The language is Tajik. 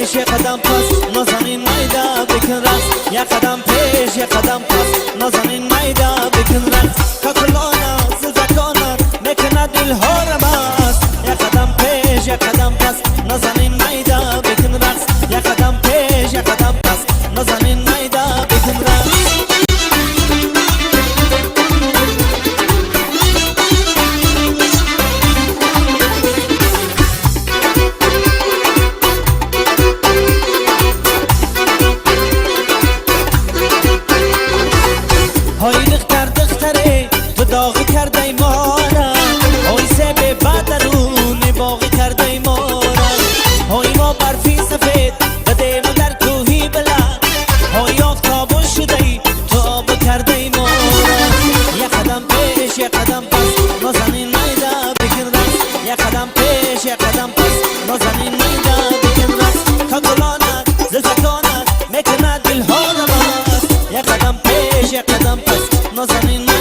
Пеш, як қадам пас, нозанин, майда бикун рақс. Як қадам пеш, як қадам пас, нозанин, майда бикун рақс. Какулона зулфакона мекунад дилҳоро маст. Як қадам пеш, як қадам пас, нозанин, майда бикун рақс. Як қадам пеш, як қадам пас, нозанин, майда бикун рақс. Ҳой духтар, духтаре, ту доғӣ кардай мора. Ҳой себе бадаруни боғӣ кардай мора. Ҳой мо барфи сафед дадему дар кӯҳи баланд. Ҳой офтобу шудай, ту об кардай мора. Як қадам пеш, як қадам пас, нозанин, майда бикун рақс. Як қадам пеш, як қадам пас, нозанин, майда бикун рақс. Какулонат зулфаконат мекунад дилҳоро маст. Як қадам пеш, як қадам пас, нозанин.